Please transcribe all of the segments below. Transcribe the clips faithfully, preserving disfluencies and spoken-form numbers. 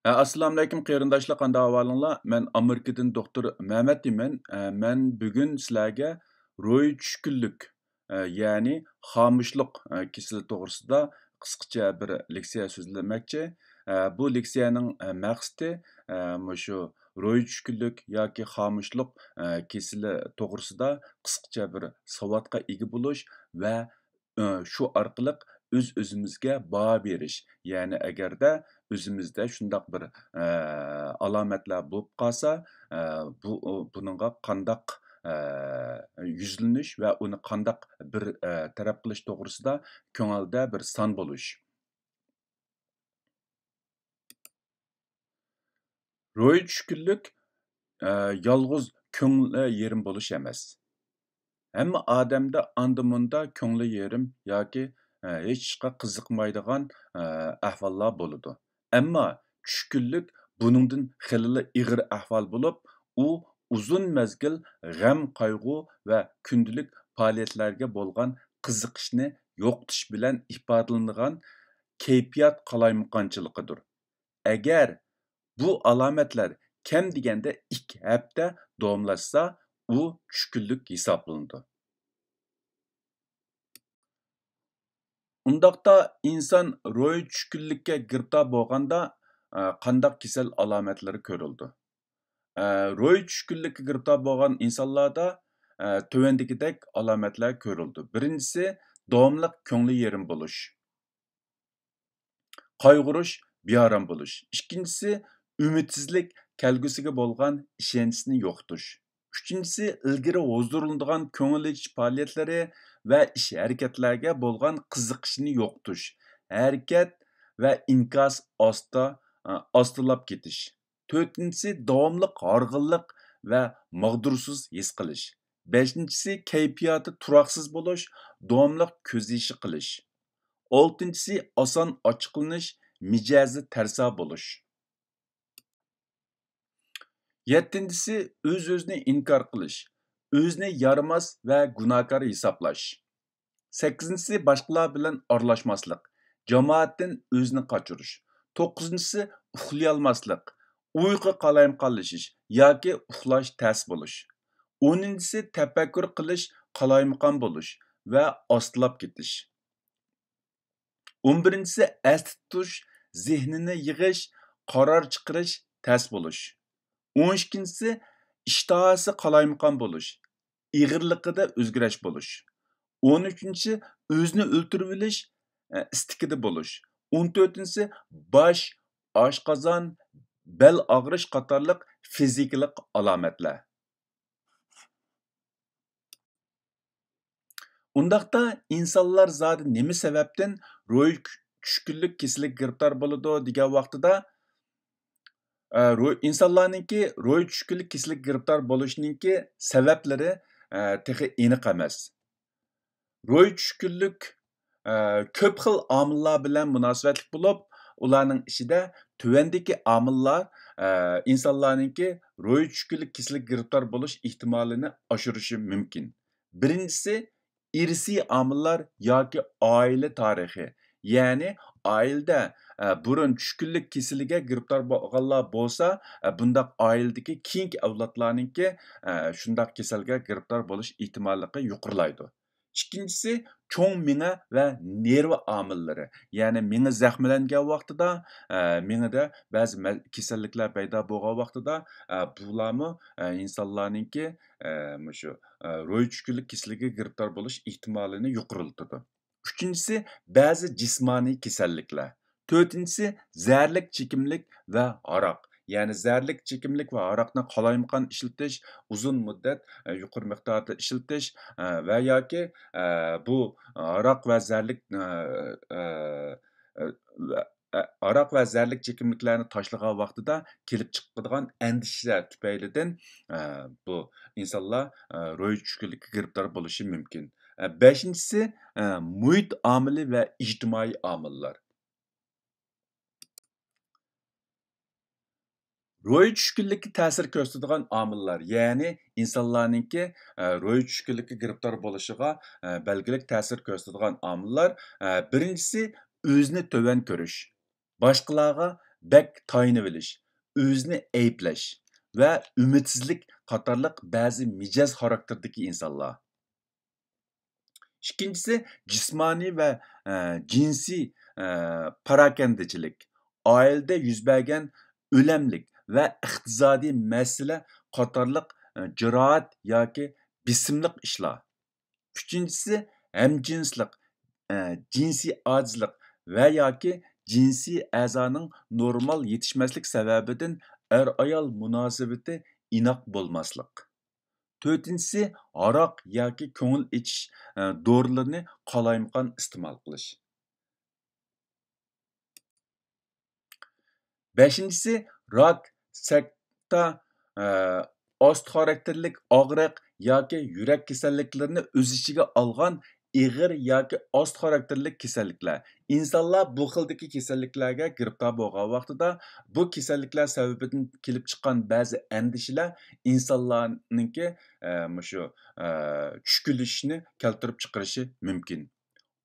ئەسسالامۇئەلەيكۇم قېرىنداشلار، قانداق ئەھۋالىڭلار؟ مەن ئامېرىكىدىن دوختۇر مەمەت دېمەن. ئە، مەن بۈگۈن سىلەرگە روھىي چۈشكۈنلۈك، ئە، يەنى خامۇشلۇق، ئە، كېسىلى توغرىسىدا قىسقىچە بىر لېكسىيە سۆزلىمەكچى. ئە، بۇ لېكسىيەنىڭ، ئە، مەقسىتى، ئە، مۇشۇ روھىي چۈشكۈنلۈك ياكى خامۇشلۇق، ئە، كېسىلى توغرىسىدا قىسقىچە بىر ساۋاتقا ئىگە بولۇش ۋە ئى، شۇ ئارقىلىق ئۆز-ئۆزىمىزگە باھا بېرىش، يەنى ئەگەردە ئۆزىمىزدە شۇنداق بىر، ئە، ئالامەتلەر بولۇپ قالسا، ئە، بۇ، بۇنىڭغا قانداق، ئە، يۈزلىنىش ۋە ئۇنى قانداق بىر، ئە، تەرەپ قىلىش توغرىسىدا كۆڭۈلدە بىر سان بولۇش. روھىي چۈشكۈنلۈك، ئە، يالغۇز كۆڭلى يېرىم بولۇش ئەمەس. ھەممە ئادەمدە ئاندا-مۇندا كۆڭلى يېرىم ياكى، ئە، ھېچ ئىشقا قىزىقمايدىغان، ئە، ئەھۋاللار بولىدۇ. ئەمما چۈشكۈنلۈك بۇنىڭدىن خېلىلا ئېغىر ئەھۋال بولۇپ، ئۇ ئۇزۇن مەزگىل غەم-قايغۇ ۋە كۈندىلىك پائالىيەتلەرگە بولغان قىزىقىشنى يوقىتىش بىلەن ئىپادىلىنىدىغان كەيپىيات قالايمىقانچىلىقىدۇر. ئەگەر بۇ ئالامەتلەر كەم دېگەندە ئىككى ھەپتە داۋاملاشسا، ئۇ چۈشكۈنلۈك ھېسابلىنىدۇ. ئۇنداقتا ئىنسان روھىي چۈشكۈنلۈككە گىرىپتار بولغاندا، ئە، قانداق كېسەل ئالامەتلىرى كۆرۈلىدۇ؟ ئە، روھىي چۈشكۈنلۈككە گىرىپتار بولغان ئىنسانلاردا، ئە، تۆۋەندىكىدەك ئالامەتلەر كۆرۈلىدۇ. بىرىنچىسى، داۋاملىق كۆڭلى يېرىم بولۇش. قايغۇرۇش، بىئارام بولۇش. ئىككىنچىسى، ئۈمىدسىزلىك، كەلگۈسىگە بولغان ئىشەنچنى يوقىتىش. ئۈچىنچىسى، ئىلگىرى ھۇزۇرلىنىدىغان كۆڭۈل ئېچىش پائالىيەتلىرى ۋە ئىش ھەرىكەتلەرگە بولغان قىزىقىشنى يوقىتىش. ھەرىكەت ۋە ئىنكاس ئاستا، ئاستىلاپ كېتىش. تۆتىنچىسى، داۋاملىق ھارغىنلىق ۋە ماغدۇرسىز ھېس قىلىش. بەشىنچىسى، كەيپىياتى تۇراقسىز بولۇش، داۋاملىق كۆز يېشى قىلىش. ئالتىنچىسى، ئاسان ئاچچىقلىنىش، مىجەزى تەرسا بولۇش. يەتتىنچىسى، ئۆز-ئۆزىنى ئىنكار قىلىش، ئۆزىنى يارىماس ۋە گۇناھكار ھېسابلاش. سەككىزىنچىسى، باشقىلار بىلەن ئارىلاشماسلىق، جامائەتتىن ئۆزىنى قاچۇرۇش. توققۇزىنچىسى، ئۇخلىيالماسلىق، ئۇيقۇ قالايمىقانلىشىش ياكى ئۇخلاش تەس بولۇش. ئونىنچىسى، تەپەككۇر قىلىش قالايمىقان بولۇش ۋە ئاستىلاپ كېتىش. ئون بىرىنچىسى، ئەستە تۇتۇش، زېھنىنى يىغىش، قارار چىقىرىش تەس بولۇش. ئون ئىككىنچىسى، ئىشتىھاسى قالايمىقان بولۇش، ئېغىرلىقىدا ئۆزگىرىش بولۇش. ئون ئۈچىنچىسى، ئۆزىنى ئۆلتۈرۈۋېلىش، ئە، ئىستىكىدە بولۇش. ئون تۆتىنچىسى، باش، ئاشقازان، بەل ئاغرىش قاتارلىق فىزىكىلىق ئالامەتلەر. ئۇنداقتا ئىنسانلار زادى نېمە سەۋەبتىن روھىي چۈشكۈنلۈك كېسىلىگە گىرىپتار بولىدۇ دېگەن ۋاقتىدا، ئە، روھ-، ئىنسانلارنىڭكى روھىي چۈشكۈنلۈك كېسىلىگە گىرىپتار بولۇشىنىڭكى سەۋەبلىرى، ئە، تېخى ئېنىق ئەمەس. روھىي چۈشكۈنلۈك، ئە، كۆپ خىل ئامىللار بىلەن مۇناسىۋەتلىك بولۇپ، ئۇلارنىڭ ئىچىدە تۆۋەندىكى ئامىللار، ئە، ئىنسانلارنىڭكى روھىي چۈشكۈنلۈك كېسىلىگە گىرىپتار بولۇش ئېھتىمالىنى ئاشۇرۇشى مۇمكىن. بىرىنچىسى، ئىرسىي ئامىللار ياكى ئائىلە تارىخى. يەنى ئائىلىدە، ئە، بۇرۇن چۈشكۈنلۈك كېسىلىگە گىرىپتار بولغانلار بولسا، ئە، بۇنداق ئائىلىدىكى كېيىنكى ئەۋلادلارنىڭكى، ئە، شۇنداق كېسەلگە گىرىپتار بولۇش ئېھتىماللىقى يۇقىرىلايدۇ. ئىككىنچىسى، چوڭ مېڭە ۋە نېرۋا ئامىللىرى. يەنى مېڭە زەخىملەنگەن ۋاقتىدا، ئە، مېڭىدە بەزى مە-، كېسەللىكلەر پەيدا بولغان ۋاقتىدا، ئە، بۇلارمۇ، ئە، ئىنسانلارنىڭكى، ئە، مۇشۇ، ئە، روھىي چۈشكۈنلۈك كېسىلىگە گىرىپتار بولۇش ئېھتىمالىنى يۇقىرىلىتىدۇ. ئۈچىنچىسى، بەزى جىسمانىي كېسەللىكلەر. تۆتىنچىسى، زەھەرلىك چېكىملىك ۋە ھاراق. يەنى زەھەرلىك چېكىملىك ۋە ھاراقنى قالايمىقان ئىشلىتىش، ئۇزۇن مۇددەت، ئە، يۇقىرى مىقداردا ئىشلىتىش، ئە، ۋە ياكى، ئە، بۇ ھاراق ۋە زەھەرلىك، ئە، ئە، ئە، ۋە، ئە، ھاراق ۋە زەھەرلىك چېكىملىكلەرنى تاشلىغان ۋاقتىدا كېلىپ چىقىدىغان ئەندىشىلەر تۈپەيلىدىن، ئە، بۇ ئىنسانلار، ئە، روھىي چۈشكۈنلۈككە گىرىپتار بولۇشى مۇمكىن. ئە، بەشىنچىسى، ئە، مۇھىت ئامىلى ۋە ئىجتىمائىي ئامىللار. روھىي چۈشكۈنلۈككە تەسىر كۆرسىتىدىغان ئامىللار، يەنى ئىنسانلارنىڭكى، ئە، روھىي چۈشكۈنلۈككە گىرىپتار بولۇشىغا، ئە، بەلگىلىك تەسىر كۆرسىتىدىغان ئامىللار، ئە، بىرىنچىسى، ئۆزىنى تۆۋەن كۆرۈش. باشقىلارغا، بەك تايىنىۋېلىش، ئۆزىنى ئەيىبلەش ۋە ئۈمىدسىزلىك قاتارلىق بەزى مىجەز خاراكتېرىدىكى ئىنسانلار. ئىككىنچىسى، جىسمانىي ۋە، ئە، جىنسىي، ئە، پاراكەندىچىلىك، ئائىلىدە يۈز بەرگەن ئۆلەملىك ۋە ئىقتىسادىي مەسىلە قاتارلىق، ئە، جاراھەت ياكى بېسىملىق ئىشلار. ئۈچىنچىسى، ھەمجىنسلىق، ئە، جىنسىي ئاجىزلىق ۋە ياكى جىنسىي ئەزانىڭ نورمال يېتىشمەسلىك سەۋەبىدىن ئەر-ئايال مۇناسىۋىتى ئىناق بولماسلىق. تۆتىنچىسى، ھاراق ياكى كۆڭۈل ئېچىش، ئە، دورىلىرىنى قالايمىقان ئىستېمال قىلىش. بەشىنچىسى، راك، سەكتە، ئە، ئاستا خاراكتېرلىك ئاغرىق ياكى يۈرەك كېسەللىكلىرىنى ئۆز ئىچىگە ئالغان ئېغىر ياكى ئاستا خاراكتېرلىك كېسەللىكلەر. ئىنسانلار بۇ خىلدىكى كېسەللىكلەرگە گىرىپتار بولغان ۋاقتىدا، بۇ كېسەللىكلەر سەۋەبىدىن كېلىپ چىققان بەزى ئەندىشىلەر ئىنسانلارنىڭكى، ئە، مۇشۇ، ئە، چۈشكۈنلىشىشنى كەلتۈرۈپ چىقىرىشى مۇمكىن.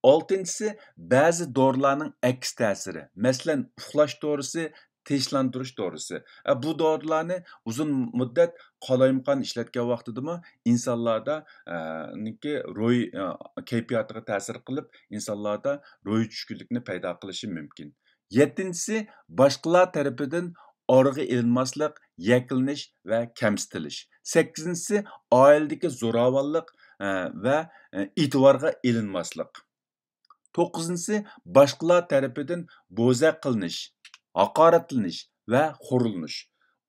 ئالتىنچىسى، بەزى دورىلارنىڭ ئەكس تەسىرى، مەسىلەن، ئۇخلاش دورىسى، تىنچلاندۇرۇش دورىسى. ئە، بۇ دورىلارنى ئۇزۇن مۇددەت قالايمىقان ئىشلەتكەن ۋاقتىدىمۇ ئىنسانلاردا، ئە، نىڭكى روھىي، ئە، كەيپىياتىغا تەسىر قىلىپ، ئىنسانلاردا روھىي چۈشكۈنلۈكنى پەيدا قىلىشى مۇمكىن. يەتتىنچىسى، باشقىلار تەرىپىدىن ئارىغا ئېلىنماسلىق، يەكلىنىش ۋە كەمسىتىلىش. سەككىزىنچىسى، ئائىلىدىكى زوراۋانلىق، ئە، ۋە، ئە، ئېتىبارغا ئېلىنماسلىق. توققۇزىنچىسى، باشقىلار تەرىپىدىن بوزەك قىلىنىش، ھاقارەتلىنىش ۋە خورلىنىش.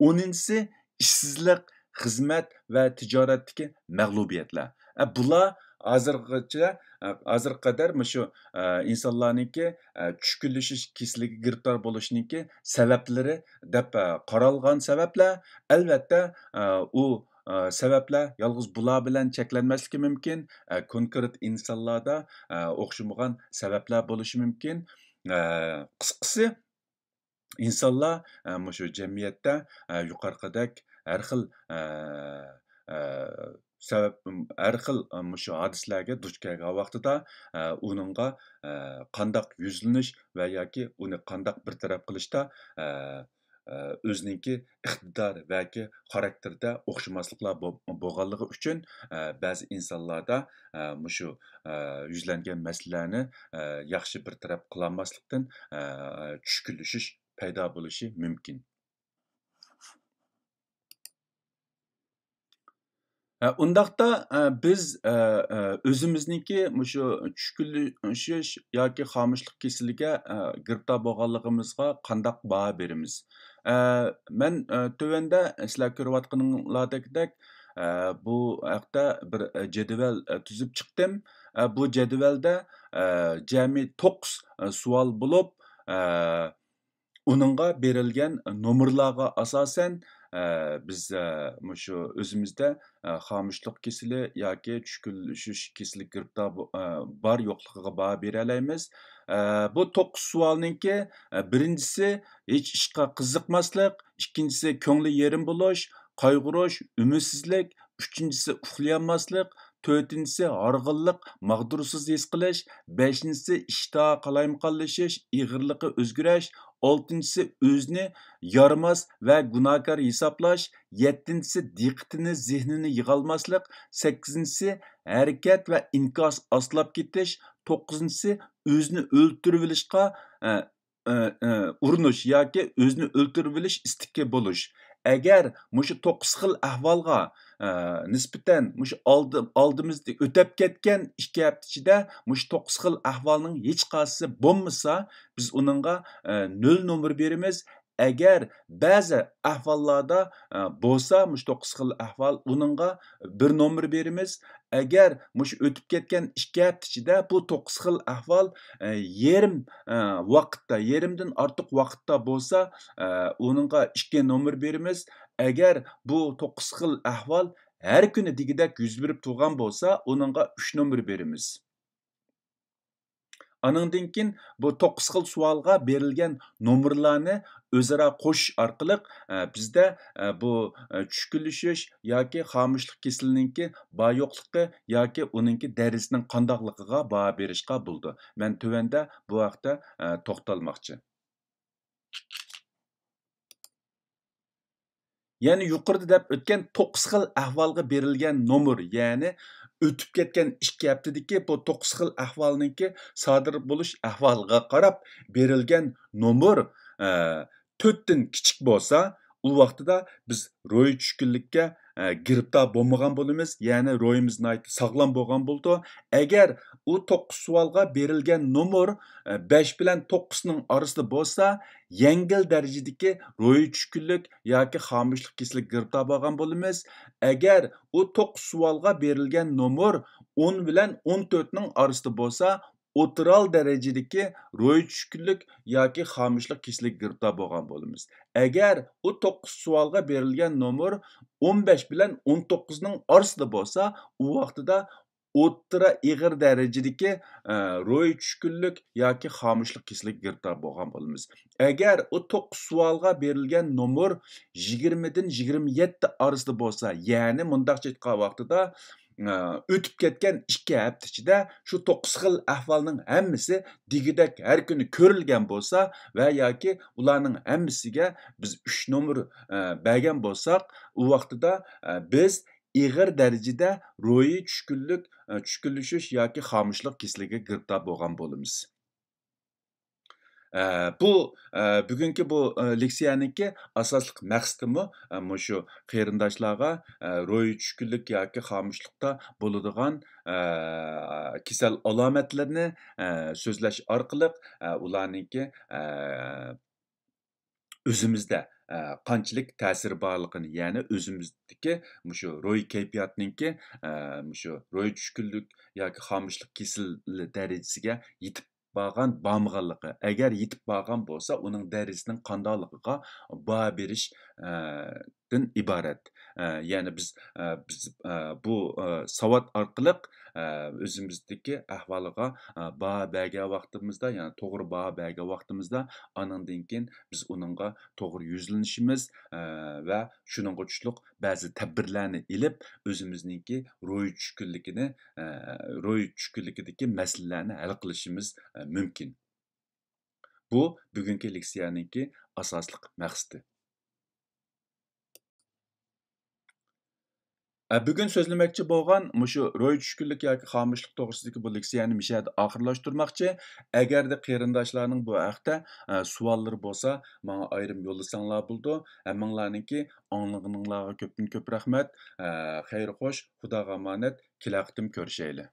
ئونىنچىسى، ئىشسىزلىق، خىزمەت ۋە تىجارەتتىكى مەغلۇبىيەتلەر. ئە، بۇلار ھازىرغىچە، ئە، ھازىرغا قەدەر مۇشۇ، ئە، ئىنسانلارنىڭكى، ئە، چۈشكۈنلىشىش كېسىلىگە گىرىپتار بولۇشنىڭكى سەۋەبلىرى دەپ، ئە، قارالغان سەۋەبلەر. ئەلۋەتتە، ئە، ئۇ، ئە، سەۋەبلەر يالغۇز بۇلار بىلەن چەكلەنمەسلىكى مۇمكىن. ئە، كونكرېت ئىنسانلاردا، ئە، ئوخشىمىغان سەۋەبلەر بولۇشى مۇمكىن. ئە، قىسقىسى، ئىنسانلار، ئە، مۇشۇ جەمئىيەتتە، ئە، يۇقىرىقىدەك ھەر خىل، ئە، ئە، سەۋەب، ھەر خىل، ئە، مۇشۇ ھادىسىلەرگە دۇچ كەلگەن ۋاقتىدا، ئە، ئۇنىڭغا، ئە، قانداق يۈزلىنىش ۋە ياكى ئۇنى قانداق بىر تەرەپ قىلىشتا، ئە، ئە، ئۆزىنىڭكى ئىقتىدار ۋەكى خاراكتېرىدە ئوخشىماسلىقلار بو-، بولغانلىقى ئۈچۈن، ئە، بەزى ئىنسانلاردا، ئە، مۇشۇ، ئە، يۈزلەنگەن مەسىلىلەرنى، ئە، ياخشى بىر تەرەپ قىلالماسلىقتىن، ئە، چۈشكۈنلىشىش پەيدا بولۇشى مۇمكىن. ئە، ئۇنداقتا، ئە، بىز، ئە، ئە، ئۆزىمىزنىڭكى مۇشۇ چۈشكۈنلىشىش ياكى خامۇشلۇق كېسىلىگە، ئە، گىرىپتار بولغانلىقىمىزغا قانداق باھا بېرىمىز؟ ئە، مەن، ئە، تۆۋەندە سىلەر كۆرۈۋاتقىنىڭلاردەكدەك، ئە، بۇ ھەقتە بىر، ئە، جەدۋەل، ئە، تۈزۈپ چىقتىم. ئە، بۇ جەدۋەلدە، ئە، جەمئىي توققۇز، ئە، سوئال بولۇپ، ئە، ئۇنىڭغا بېرىلگەن نومۇرلارغا ئاساسەن، ئە، بىز، ئە، مۇشۇ ئۆزىمىزدە، ئە، خامۇشلۇق كېسىلى ياكى چۈشكۈنلىشىش كېسىلىگە گىرىپتار بو-، ئە، بار يوقلۇقىغا باھا بېرەلەيمىز. ئە، بۇ توققۇز سوئالنىڭكى، ئە، بىرىنچىسى، ھېچ ئىشقا قىزىقماسلىق، ئىككىنچىسى، كۆڭلى يېرىم بولۇش، قايغۇرۇش، ئۈمىدسىزلىك، ئۈچىنچىسى، ئۇخلىيالماسلىق، تۆتىنچىسى، ھارغىنلىق، ماغدۇرسىز ھېس قىلىش، بەشىنچىسى، ئىشتىھا قالايمىقانلىشىش، ئېغىرلىقى ئۆزگىرىش، ئالتىنچىسى، ئۆزىنى يارىماس ۋە گۇناھكار ھېسابلاش، يەتتىنچىسى، دىققىتىنى، زېھنىنى يىغالماسلىق، سەككىزىنچىسى، ھەرىكەت ۋە ئىنكاس ئاستىلاپ كېتىش، توققۇزىنچىسى، ئۆزىنى ئۆلتۈرۈۋېلىشقا، ئە، ئە، ئە، ئۇرۇنۇش ياكى ئۆزىنى ئۆلتۈرۈۋېلىش ئىستىكى بولۇش. ئەگەر مۇشۇ توققۇز خىل ئەھۋالغا، ئە، نىسبەتەن مۇشۇ ئالدى-، ئالدىمىزدا ئۆتەپ كەتكەن ئىككى ھەپتە ئىچىدە مۇشۇ توققۇز خىل ئەھۋالنىڭ ھېچقايسىسى بولمىسا، بىز ئۇنىڭغا، ئە، نۆل نومۇر بېرىمىز. ئەگەر بەزى ئەھۋاللاردا، ئە، بولسا، مۇشۇ توققۇز خىل ئەھۋال، ئۇنىڭغا بىر نومۇر بېرىمىز. ئەگەر مۇشۇ ئۆتۈپ كەتكەن ئىككى ھەپتە ئىچىدە بۇ توققۇز خىل ئەھۋال، ئە، يېرىم، ئە، ۋاقىتتا، يېرىمدىن ئارتۇق ۋاقىتتا بولسا، ئە، ئۇنىڭغا ئىككى نومۇر بېرىمىز. ئەگەر بۇ توققۇز خىل ئەھۋال ھەر كۈنى دېگۈدەك يۈز بېرىپ تۇرغان بولسا، ئۇنىڭغا ئۈچ نومۇر بېرىمىز. ئانىڭدىن كېيىن بۇ توققۇز خىل سوئالغا بېرىلگەن نومۇرلارنى ئۆزئارا قوشۇش ئارقىلىق، ئە، بىزدە، ئە، بۇ، ئە، چۈشكۈنلىشىش ياكى خامۇشلۇق كېسىلىنىڭكى بار يوقلۇقى ياكى ئۇنىڭكى دەرىجىسىنىڭ قانداقلىقىغا باھا بېرىشقا بولىدۇ. مەن تۆۋەندە بۇ ھەقتە، ئە، توختالماقچى. يەنى يۇقىرىدا دەپ ئۆتكەن توققۇز خىل ئەھۋالغا بېرىلگەن نومۇر، يەنى ئۆتۈپ كەتكەن ئىككى ھەپتىدىكى بۇ توققۇز خىل ئەھۋالنىڭكى سادىر بولۇش ئەھۋالىغا قاراپ بېرىلگەن نومۇر، ئە، تۆتتىن كىچىك بولسا، ئۇ ۋاقتىدا بىز روھىي چۈشكۈنلۈككە، ئە، گىرىپتار بولمىغان بولىمىز، يەنى روھىمىز ناھايىتى ساغلام بولغان بولىدۇ. ئەگەر ئۇ توققۇز سوئالغا بېرىلگەن نومۇر، ئە، بەش بىلەن توققۇزنىڭ ئارىسىدا بولسا، يەڭگىل دەرىجىدىكى روھىي چۈشكۈنلۈك ياكى خامۇشلۇق كېسىلىگە گىرىپتار بولغان بولىمىز. ئەگەر ئۇ توققۇز سوئالغا بېرىلگەن نومۇر ئون بىلەن ئون تۆتنىڭ ئارىسىدا بولسا، ئوتتۇرا دەرىجىدىكى روھىي چۈشكۈنلۈك ياكى خامۇشلۇق كېسىلىگە گىرىپتار بولغان بولىمىز. ئەگەر ئۇ توققۇز سوئالغا بېرىلگەن نومۇر ئون بەش بىلەن ئون توققۇزنىڭ ئارىسىدا بولسا، ئۇ ۋاقتىدا ئوتتۇرا ئېغىر دەرىجىدىكى، ئە، روھىي چۈشكۈنلۈك ياكى خامۇشلۇق كېسىلىگە گىرىپتار بولغان بولىمىز. ئەگەر ئۇ توققۇز سوئالغا بېرىلگەن نومۇر يىگىرمىدىن يىگىرمە يەتتە ئارىسىدا بولسا، يەنى مۇنداقچە ئېيتقان ۋاقتىدا، ئە، ئۆتۈپ كەتكەن ئىككى ھەپتە ئىچىدە شۇ توققۇز خىل ئەھۋالنىڭ ھەممىسى دېگۈدەك ھەر كۈنى كۆرۈلگەن بولسا ۋە ياكى ئۇلارنىڭ ھەممىسىگە بىز ئۈچ نومۇر، ئە، بەرگەن بولساق، ئۇ ۋاقتىدا، ئە، بىز ئېغىر دەرىجىدە روھىي چۈشكۈنلۈك، ئە، چۈشكۈنلىشىش ياكى خامۇشلۇق كېسىلىگە گىرىپتار بولغان بولىمىز. ئە، بۇ، ئە، بۈگۈنكى بۇ، ئە، لېكسىيەنىڭكى ئاساسلىق مەقسىتىمۇ، ئە، مۇشۇ قېرىنداشلارغا، ئە، روھىي چۈشكۈنلۈك ياكى خامۇشلۇقتا بولىدىغان، ئە، كېسەل ئالامەتلىرىنى، ئە، سۆزلەش ئارقىلىق، ئە، ئۇلارنىڭكى، ئە، ئۆزىمىزدە، ئە، قانچىلىك تەسىرى بارلىقىنى، يەنى ئۆزىمىزدىكى مۇشۇ روھىي كەيپىياتنىڭكى، ئە، مۇشۇ روھىي چۈشكۈنلۈك ياكى خامۇشلۇق كېسىلى دەرىجىسىگە يېتىپ بارغان، بارمىغانلىقى، ئەگەر يېتىپ بارغان بولسا، ئۇنىڭ دەرىجىسىنىڭ قانداقلىقىغا باھا بېرىش، ئە، دىن ئىبارەت. ئە، يەنى بىز، ئە، بىز، ئە، بۇ، ئە، ساۋات ئارقىلىق، ئە، ئۆزىمىزدىكى ئەھۋالىغا، ئە، باھا بەرگەن ۋاقتىمىزدا، يەنى توغرا باھا بەرگەن ۋاقتىمىزدا، ئانىڭدىن كېيىن بىز ئۇنىڭغا توغرا يۈزلىنىشىمىز، ئە، ۋە شۇنىڭغا تۇشلۇق بەزى تەدبىرلەرنى ئېلىپ، ئۆزىمىزنىڭكى روھىي چۈشكۈنلۈكىنى، ئە، روھىي چۈشكۈنلۈكىدىكى مەسىلىلەرنى ھەل قىلىشىمىز، ئە، مۇمكىن. بۇ بۈگۈنكى لېكسىيەنىڭكى ئاساسلىق مەقسىتى. ئە، بۈگۈن سۆزلىمەكچى بولغان مۇشۇ روھىي چۈشكۈنلۈك ياكى خامۇشلۇق توغرىسىدىكى بۇ لېكسىيەنى مۇشۇ يەردە ئاخىرلاشتۇرماقچى. ئەگەردە قېرىنداشلارنىڭ بۇ ھەقتە، ئە، سوئاللىرى بولسا، ماڭا ئايرىم يوللىساڭلار بولىدۇ. ھەممىڭلارنىڭكى ئاڭلىغىنىڭلارغا كۆپتىن كۆپ رەھمەت. ئە، خەير خوش، خۇداغا ئامانەت. كېلەر قېتىم كۆرۈشەيلى.